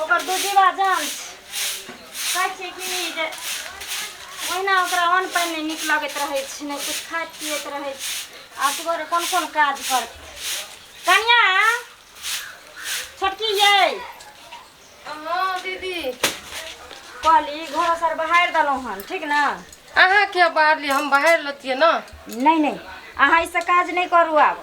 ओकर दू जीवा जान छै। कहै छियै कि जे ओहिना ओकरा अन्न पानि नहि नीक लगैत रहै छै, नहि किछु खाइत पियैत रहै छै। असगरे कोन कोन काज करतै। कनिया छोटकी यै। हाँ दीदी। कहली घर सर बहारि देलहुँ हन, ठीक ने? अहाँ किया बाहरली? हम बाहर लतियै ने। नहि नहि, अहाँ एहिसँ काज नहि करू आब,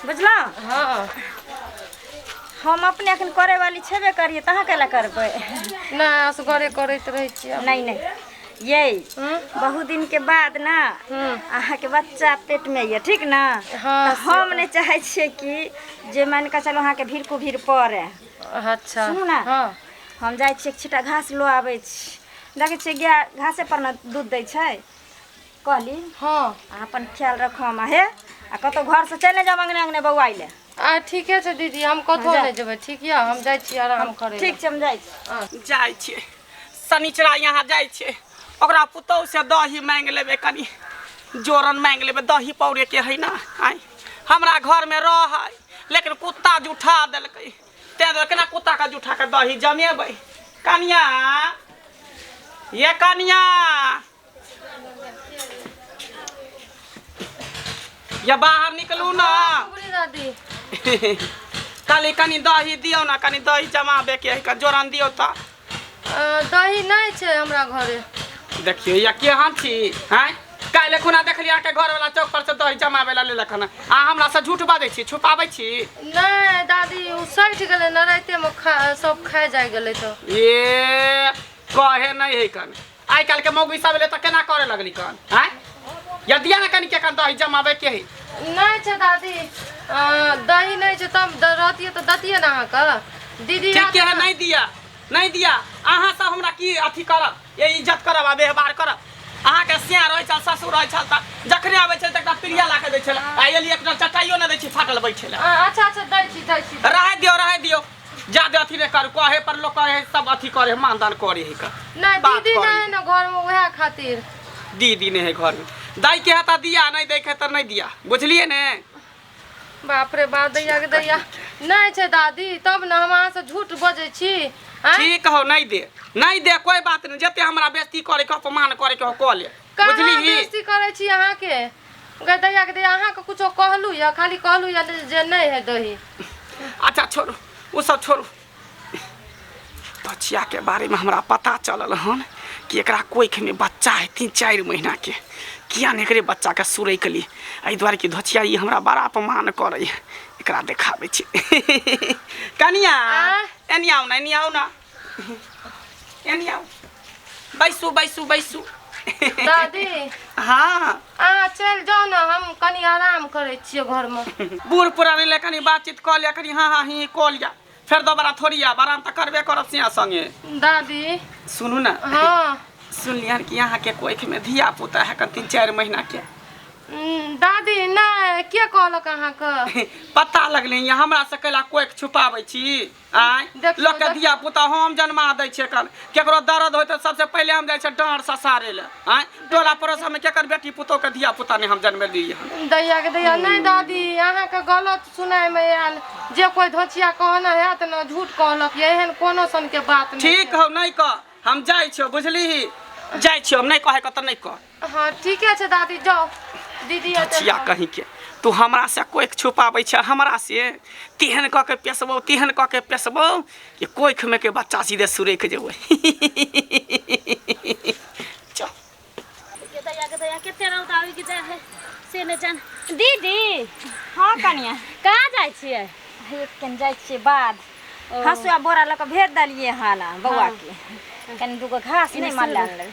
बुझलहुँ? हाँ। हम अपने एखन करे वाली छेबे करिए, तऽ अहाँ कैला करबै? नहि, असगरे करैत रहै छियै। नहि नहि ये, बहुत दिन के बाद ना अहाँके बच्चा पेट में ये, ठीक ना? हाँ। तऽ हम नहि चाहै छियै कि जे मान कऽ चलू अहाँके भीड़ को भीड़ पड़े। अच्छा। सुनू ना। हाँ। हम जाइ छियै, एक छिटा घास लऽ आबै छी। देखै छियै गाय घासे पर ने दूध दै छै। कहली, हाँ, अहाँ अपन ख्याल रखम हे, आ कतहु घरसँ चलि नहि जाउ अङ्गने अङ्गने बौआइ लए। आ ठीके छै दीदी, हम कतहु जा। नहि जेबै। ठीक यऽ, हम जाइ छी आराम करै। ठीक छै, हम जाइ छी। जाइ छियै शनिचरा यहाँ, जाइ छियै ओकरा पुतहु से दही मांगि लेबै, कनि जोरन मांगि लेबै, दही पौरेके है ना। आँय, हमरा घरमे रहै लेकिन कुत्ता जुठा देलकै, ताहि दुआरे केना कुत्ताके जुठा के दही जमेबै? कनिया ये, कनिया ये, बाहर निकलू ना। दादी। कहली कनि दही दियौ ने, कनि दही जमाबेके है, जोरन दियौ तऽ। दही नहि छै हमरा घरे। देखियौ या केहन छी। हैं, काल्हि एखुना देखलियै अहाँके घरवला चौक पर से दही जमाबै लए लेलक हन, अहाँ हमरा से झूठ बाजै छी, छुपाबै छी? नहि दादी, ओ सठि गेलै ने रातिमे, खा सब खा जाइ गेलै तऽ। ए कहे नहि है कन, आइ काल्हि के मौगी सब एलै तऽ केना करे लगली कन। आँय, या दिया ने कनि के कन दही जमाबै के है। नहि छै दादी, दही नहि छै। तब रहतियै तऽ दतियै ने अहाँके दीदी। ठीक है, नहीं दिया, नहीं दिया। अहाँ सब हमरा की अथी करब, ये इज्जत करब आ व्यवहार करब? अहाँके सिया रहै छल, ससुर रहै छल तऽ जखने आबै छल तऽ एकटा प्रिया ला के दै छल, आ एलियै एकटा चटाइयो नहि दै छी फाटल बैठे लए। अच्छा अच्छा, दै छी, दै छी। रहै दियौ, रहै दियौ, जादे अथी नहि करू। कहे पर लोक कहे सब अथी करे, मानदान करे है का नहि बात दीदी करै। नहि है ने घरमे, उएह खातिर। दीदी नहि है घरमे, दै के है तऽ दिया, नहि दै के है तऽ नहि दिया, बुझलियै ने? बाप रे बाप, दैया के दैया, नहि छै दादी तब ने हम अहाँसँ झूठ बजै छी, आँय? ठीक हो, नहीं दे, नहीं दे, कोई बात नहीं। जते हमरा बेइज्जती करे के, अपमान करे के हो, कऽ ले। कहाँ बुझली? बेइज्जती करै छी अहाँके गै दैया के दैया? अहाँके कुछो कहलू या खाली कहलू या जे नहि है दही। अच्छा छोड़ू, ओ सब छोड़ू। बचिया के बारे में हमरा पता चलल हन कि एकरा कोखि में बच्चा है 3-4 महीना के। किया ने एकरे बच्चा के सुरैक ली? एहि दुआरे कि धोचिया ई हमरा बड़ा अपमान करै है। एकरा देखाबै छी। कनिया, आँय? एनी आउ ना, एनी आउ ना, एनी आउ, बैसू बैसू बैसू। दादी। हाँ। अहाँ चलि जाउ ने, हम कनि आराम करै छियै घरमे। बूढ़ पुरान ले कनि बातचीत कऽ लिअ, कनि हाँ हाँ ही कऽ लिअ, फेर दोबारा थोड़ी आब। आराम तऽ करबे करब सिया संगे। दादी। सुनू ने। हाँ। सुनलियन कि अहाँके कोखिमे धिया पुता है 3-4 महीना के। दादी नहि, के कहलक अहाँके? पता लगलै। यहाँ हमरा से कैला कोखि छुपाबै छी, आँय? देखियौ, लोकके धिया पुता हम जन्मा दै छियै कन, केकरो दर्द होय तऽ सबसे पहिले हम जाइ छियै डाँड़ ससारे लए। आँय, टोला पड़ोसमे केकर बेटी पुतोहके धिया पुता नहि हम जन्मेलियै हन? दैया के दैया, नहि दादी, अहाँके गलत सुनायमे आयल। जे कोइ धोचिया कहने हैत ने, झूठ कहलक ये, एहन कोनो सनके बात नहि। ठीक हौ, नहि कह, हम जाइ छियौ, बुझलिही? जाइ छियौ हम। नहि कहैके तऽ नहि कह। हाँ ठीके छै दादी, जाउ दीदी एतै। छिया कहीं के, तू हमरा से कोख छुपाबै छै हमरा से? तेहन कऽ के पेसबौ, तेहन कऽ के पेसबौ कि कोखमे के बच्चा सीधे सुरैक जेबै। चल। के दैया के दैया, कते रौदा उगि जाइ है से नहि जान। दीदी। हाँ कनिया। कहाँ जाइ छियै? हे कनि जाइ छियै बाध, हँसुआ बोरा लऽ कऽ भेज देलियै हन बौआ के, कनि दूगो घास नहि मारल।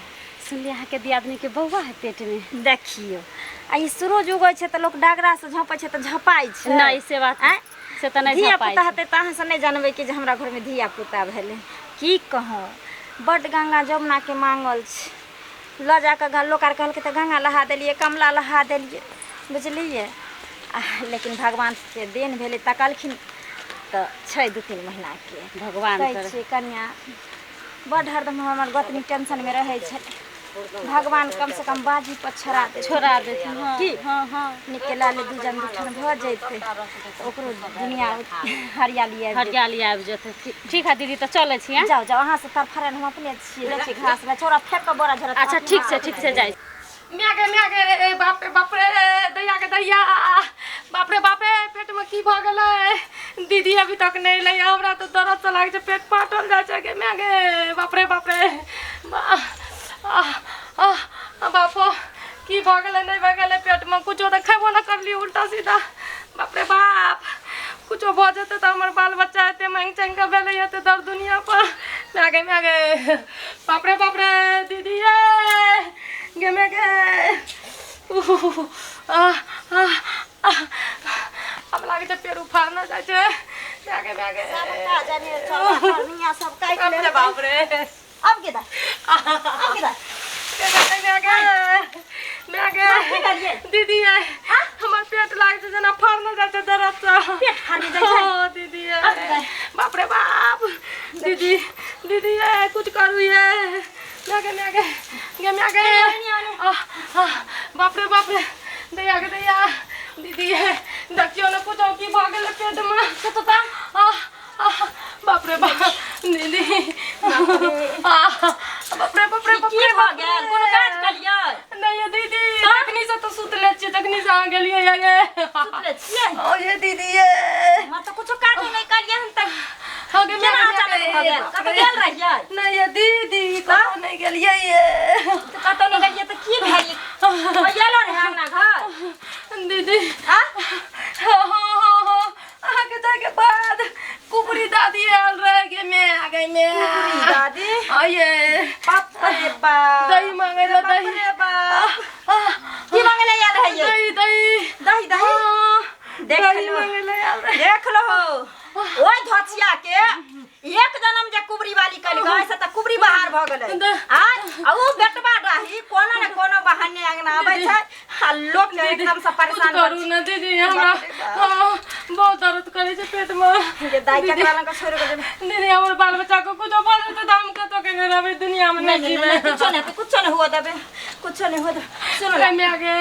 सुनलियै अहाँके दियादनीके बौआ है पेटमे। देखियौ, आ ई सूरज उगै छै तऽ लोक डागरा से झँपै छै तऽ झपाइ छै? नहि, से बात आँय? से तऽ नहि धिया झपाइ पुता छै। हेतै तऽ अहाँ से नहि जानबै कि जे हमरा घरमे धिया पुता भेलै। की कहूँ, बड्ड गंगा जमुनाके मांगल छै। लऽ जा कऽ लोक आर कहलकै तऽ गंगा नहा देलियै, कमला नहा देलियै, बुझलियै? आ लेकिन भगवानके देन भेलै, तकलखिन तऽ छै 2-3 महीनाके। भगवान कहै करे छियै कनिया, बड्ड हरदम हमर गोतनी टेंशनमे रहै छलै। भगवान कम से कम बाजी पर छोड़ा दे छोड़ा देथिन। हाँ। की? हाँ हाँ। निके लाले दू जन दूठन भऽ जेतै तऽ ओकरो दुनिया हरियाली आबि जेतै। हरियाली आबि जेतै। ठीक है दीदी, तऽ चलै छी। जाउ जाउ, अहाँ से तरफड़ल हम अपने छियै। लै छी घास में छोड़ा फेंक कऽ बोरा झोरा। अच्छा ठीक छै, ठीक छै, जाइ। माय गे, माय गे, बाप रे बाप रे, दैया के दैया, बाप रे बाप रे, पेट में की भऽ गेलै? दीदी अभी तक नहि एलै। हमरा तऽ दर्द से लागै छै पेट फाटल जाइ छै। गे माय गे, बाप रे बाप रे, आह आह बापो, की भऽ गेलै नहि भऽ गेलै पेटमे? कुछो तऽ खेबो नहि करलियै उल्टा सीधा। बाप रे बाप, कुछो भऽ जेतै तऽ हमर बाल बच्चा एते माँगि चाँगि कऽ भेलै एते दर दुनिया पर। माय गे, माय गे, बाप रे बाप रे, दीदी ये गे, माय गे, आह आह आह, आब लागै छै पेट उफाड़ने जाइ छै। माय गे, माय गे, सब काटि बाप रे बाप रे। अब के दा, अब के दा। माय गे, दीदी, हमर पेट लागै छै जेना फाड़ने जाइ छै दर्द से। पेट फाड़ने जाइ छै? हाँ दीदी, बाप रे बाप, दीदी, दीदी ये कुछ करू ये। माय गे, माय गे, गे माय गे, आह आह, बाप रे बाप रे, दैया गे दैया, दीदी ये देखियौ ने कुछो की भऽ गेलै पेटमे। आह आह, बाप रे बाप, दीदी, आह, बाप रे बाप रे बाप की रे। भऽ गेल? कोनो काज कलियै? नहि ये दीदी, तखनी से तऽ सुतले छियै, तखनी से अहाँ गेलियै ये। सुतले छियै? ओ ये दीदी ये। हमरा तऽ कुछो काजो नहि कलियै हम तऽ। हो गे केना अचानक भऽ गेल? कतऽ गेल रहियै? नहि ये दीदी, कतौ नहि गेलियै ये। तऽ कतौ नहि गेलियै तऽ की भेल? एलो रहै अंगना घर? दीदी। आ हाँ हाँ हाँ हाँ, अहाँके जायके बाद कुबरी दादी आयल रहे। गे मैं आ गई मैं। कुबरी दादी? आये। बाप रे बाप। दही मांगे ला, बाप दही। रे बाप, की मांगे ले आयल रहियै? दही, दही। दही, दही। हाँ, देख दही लो। मांगे ले आयल रहे। देख लो, ओहि धोचिया के एक जन्म जे कुबरी वाली कल गए से तऽ कुबरी बाहर भऽ गेलै। आ उ बेटबा डाही कोनो ने कोनो बहाने अंगना आबै छै आ लोक के एकदम से कुछ परेशान करू ने दीदी, हमरा हाँ, बहुत दर्द करै छै पेट में। जे दाई केकरा लग छोड़ि के जेबै? दीदी, हमर बाल बच्चा के कुछो भऽ जेतै तऽ हम कतौ के नहि रहबै दुनिया में, नहि नहि, जीबै। नहि, कुछो नहि, कुछो नहि हुआ देबै, कुछो नहि हुआ देबै। सुनो ने, माय गे।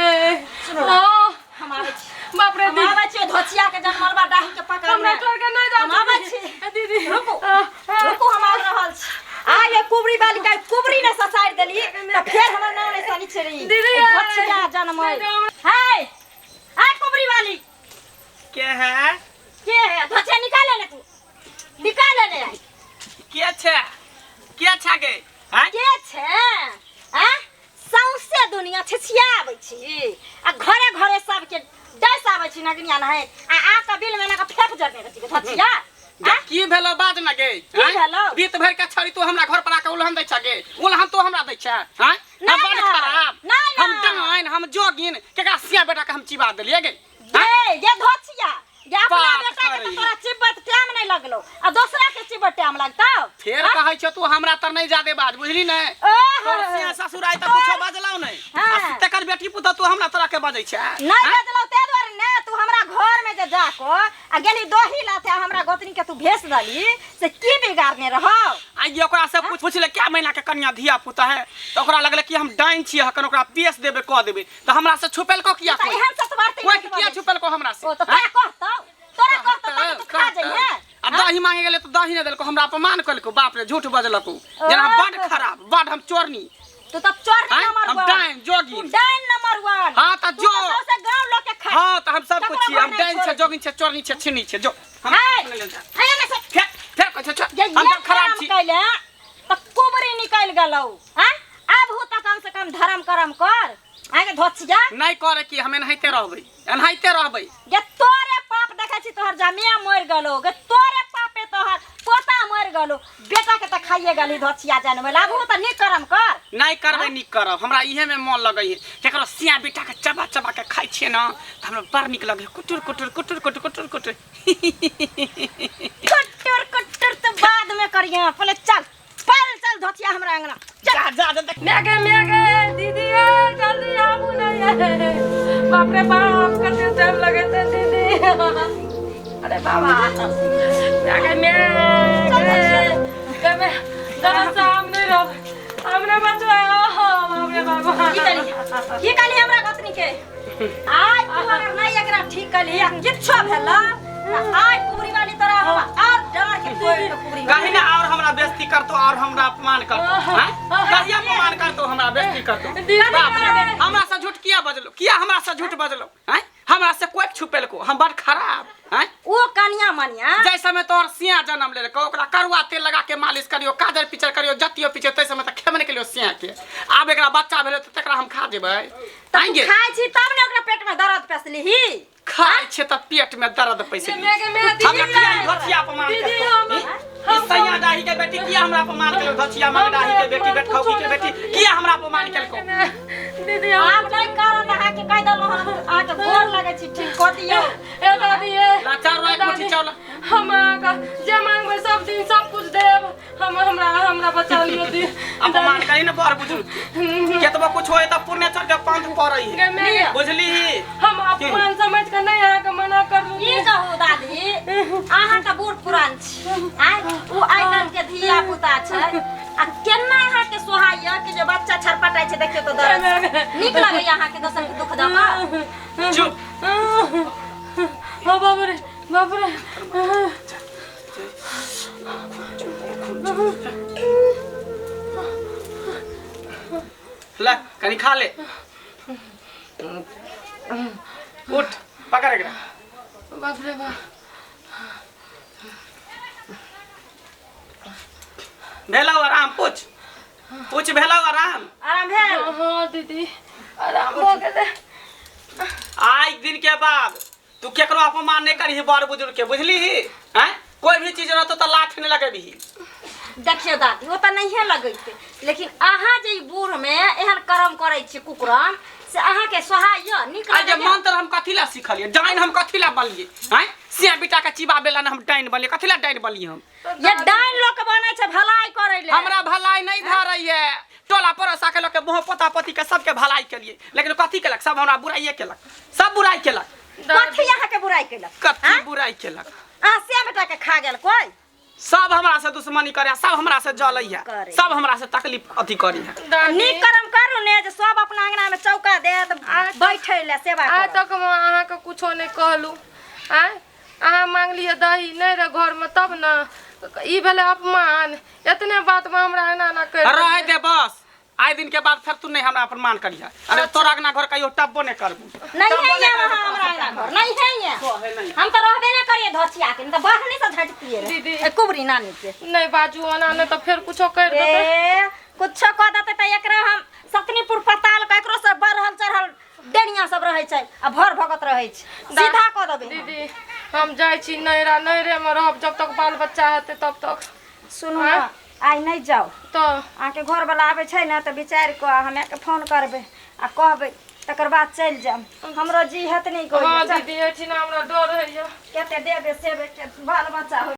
सुनो ने। हाँ, हम आबै छी। बाप रे। हम आबै छी धोचिया के जनमलबा डाही के पकड़ने। हमरा छोड़ के नहि जाउ। हम आबै छी। दीदी। रुकू। आह, आह। रुकू, हम आबि रहल छी। आ ये कुबरी वाली के कुबरी ने ससारि देली तऽ फेर हमर नाम नहि सनी छेड़ी। दीदी, धोचिया जनमल हाय। आ कुबरी वाली। के है? के है? धोचिया निकाले ने, तू निकाले ने। के छै? के छै गे? आँय? के छै? आ सौंसे दुनिया छिछियाबै छी आ घरे घरे सबके डस आबै छी नगनिया नहाय आ आ कऽ बिल में के फेक जरने रहै छी धोचिया। गे, की भेलो बाज न गे? की आँय? भेलौ? बीत भरि के छड़ी तू हमरा घर पर आके उलहन दै छ गे? उलहन तू हमरा दै छ? आँय? नहि, हम बड़ नहि। खराब? नहि, हम नहि। डाइन, हम जोगिन, केकरा सिया बेटा के हम चिबा देलियै गे? आँय? ये ये धोचिया, ये अपना बात बेटा के करैया। तऽ तोरा चिबत टाइम नहि लगलो आ दोसरा के चिबत टाइम लगतौ? फेर कहै छौ तू हमरा तर नहि जादे बाज, बुझली ने? ओह। तोर सिया ससुर आइ तऽ कुछो बजलौ नहि। हाँ। आ तेकर बेटी पुतहु तू हमरा तोरा के बजै छै? नहि बजलौ ताहि दुआरे ने, तू हमरा घर में जे जाकऽ आ गेली दही लाथे आ हमरा गोतनी के तू भेज दली से की बिगाड़ने रहौ? आ ये ओकरा से पूछ पूछले क्या महीना के कन्या धिया पुता है, तऽ ओकरा लगले कि हम डाइन छियै, हकन ओकरा पेश देबे कऽ देबे, तऽ हमरा से छुपेलको किया? तऽ कोइ एहन सतवार्ती कोइ के किया छुपेलको हमरा से? ओ तऽ तोरा कहतौ, तोरा कहतौ ताकि तू खा जइहे। आ दही मांगे गेलै तऽ दही नहि देलको, हमरा अपमान केलको। बाप रे, झूठ बजलको जेना हम बड खराब, बड हम चोरनी। तू तऽ चोरनी आँय? नंबर हम वन। डाइन, जोगिन। तू डाइन नंबर वन। हाँ, तऽ तू जो। तऽ सौंसे गाँव लोग के खा। हाँ, तऽ हम सब कुछ ककरो छियै। हम घर नहि डाइन छै, छोड़ै। जोगिन छै, चोरनी छै, छिनी छै, जो हम हाय। नहि जा। हाय ने से। फेर फेर कहै छै जे हम ये सब खराब काम छी। कैले तऽ कुबरी निकलि गेलौ। आँ आब हो तऽ कम से कम धर्म करम कर आगे धोचिया। नहि करे की, हम एनाहिते रहबै, एनाहिते रहबै। गे तोरे पाप देखै छी, तोहर जमिया मरि गेलौ। गे तोरे पापे तोहर पोता मरि गेलौ, बेटा के तऽ खाइए गेली धोचिया जनमल। आब हो तऽ नीक करम कर। नहि करबै नीक करब, हमरा इहे में मन लगै है। केकरो सिया बेटा के चबा चबा के खाइ छियै ने तऽ हमरा बड़ नीक लगै है। कुटुर कुटुर कुटुर कुटुर कुटुर कुटुर। कुटुर कुटुर तऽ बाद में करिहे, पहिले चल पल चल धोचिया हमरा अंगना चल। जा जा जा देख। माय गे, माय गे, दीदी ये जल्दी आबू ने ये। बाप रे बाप, कते टाइम लगेतै दीदी? अरे बाबा, माय गे, माय गे, गे माय, दर्द से हम नहीं रहब, हम नहीं बचबै। बाप की कहली हमरा गोतनी के? आइ तू अगर नहीं एकरा ठीक कहली आ किछो भेला त आइ कुबरी वाली तोरा हम और डर के तोड़ के कुबरी कहीं ना और हमरा बेइज्जती करतो और हमरा अपमान करतो। हैं? कहिया अपमान करतो हमरा बेइज्जती करतो? बाप रे, हमरा से झूठ किया बजलो? किया हमरा से झूठ बजलो? हैं? हमरा से कोई छुपेलको? हम बड़ खराब हैं? ओ कनिया मनिया जै समय तोहर सिया जन्म लेलको ओकरा करुआ तेल लगा के मालिश करियो, काजर पिचर करियो, जतियो पिचर, तै समय तक खेबे नहि केलियो सिया के। आब एकरा बच्चा भेलो तऽ तकरा हम खा जेबै? त आएंगे तू खाइ छी तब ने ओकरा पेट में दर्द पेसलीही। खाइ छै तऽ पेट में दर्द पैसे गे गे हमरा किया ई धचिया अपमान दीदी, करतो? हम- ई सैया डाही के बेटी किया हमरा अपमान केलको? धचिया मगडाही के बेटी, बेटखौकी के बेटी किया हमरा अपमान केलको? दीदी आब नहीं करत, अहाँके कहि देलहुँ हम, अहाँके गोर लगै छी, ठीक कऽ दियौ। ए दादी ए लाचार रह, एक मुट्ठी चावल हम अहाँके जे मांगबै सब दिन सब कुछ देब। हम हमरा हमरा बचा लियौ दी। अपमान करी ने बड़ बुजुर्ग केतबो कुछ होय तऽ पुण्य चढ़ के पंथ पड़ै है, गे मैं बुझली? हम अपमान समझ के नहीं अहाँके मना करलू। की कहू दादी, अहाँ तऽ बूढ़ पुरान छी, आँय ओ आइ काल्हि के धिया पुता छै आ केना अहाँके सोहाइया कि जे बच्चा छरपटाइ छै देखियौ तऽ दर्द नीक लगैया अहाँके दोसर के दुख दऽ कऽ? चुप। हो बाप रे बाप रे। ले कनी खा ले, उठ पकड़ एकरा। बाप रे बाप। भेलौ आराम? पूछ पूछ, भेलौ आराम? आराम भेल? हाँ दीदी आराम भऽ गेलै। आज दिन के बाद तू केकरो अपमान नहीं करही बड़ बुजुर्ग के, बुझली ही? हैं? कोई भी चीज रहतो तऽ लाठ नहीं लगेबही। देखियौ दादी, ओ तऽ नहिए लगैते, लेकिन अहाँ जे ई बूढ़ में एहन कर्म करै छी कुकरम से अहाँके सोहाइया? नीक आ जे लगैया? मंत्र हम कथी ला सिखलियै, डाइन हम कथी ला बनलियै? हैं? सिया बेटा के चिबा बेला ने हम डाइन बनलियै, कथी ला डाइन बनलियै हम? ये डाइन लोक बनै छै भलाई करै ले। हमरा भलाई नहीं धरै है। टोला पड़ोसा के लोग के मुँह पोता पोती के सबके भलाई केलिए, लेकिन कथी केलक? सब हमरा बुराइए केलक, सब बुराई केलक। कथी अहाँके बुराई केलक? कथी बुराई केलक? अहाँ से बेटा के खा गेल कोई? सब हमरा से दुश्मनी करे, सब हमरा से जलै है, करे। सब हमरा से तकलीफ अथी करी है। दादी नीक कर्म करू ने जे सब अपना अंगना में चौका देत बैठे ले सेवा आइ करत। तक हम अहाँके कुछो नहि कहलहुँ। आँय अहाँ मांगलियै दही नहि रहै घरमे तब ने ई भेलै अपमान। एतने बातमे हमरा एना एना करि रह दे बस, आइ दिन के बाद फिर तू नहीं हमरा अपमान करिहा। अरे तोरा अंगना घर कहियो टब्बो नहीं करबू। नहीं है ये वहाँ हमरा अंगना घर नहीं है ये। हम तो रहबे नहीं करिए धचिया के, नहीं तो बाहर से झटतिए रे। दीदी। ए कुबरी नानी के नहि बाजू ओना, नहि तऽ फेर कुछो करि देतै। ए कुछो कह देते तऽ एकरा हम सतनीपुर पताल के एकरो से बढ़ल चढ़ल डेनिया सब रहै छै आ भर भगत रहै छै, सीधा कऽ देबै हम। दीदी हम जाइ छी नैहरा, नैहरेमे रहब जब तक बाल बच्चा हेतै तब तक। सुनू ने, आइ नहीं जाओ। तऽ अहाँके घरवला आबै छै ने तऽ विचारि कऽ हमे के फोन करबै आ कहबै, तकर बाद चलि जायब। हमरो जी हेत नहीं हँ कोइ दीदी एहिठिना हमरा डर होइया। कते देबे सेबे के बाल बच्चा होइ।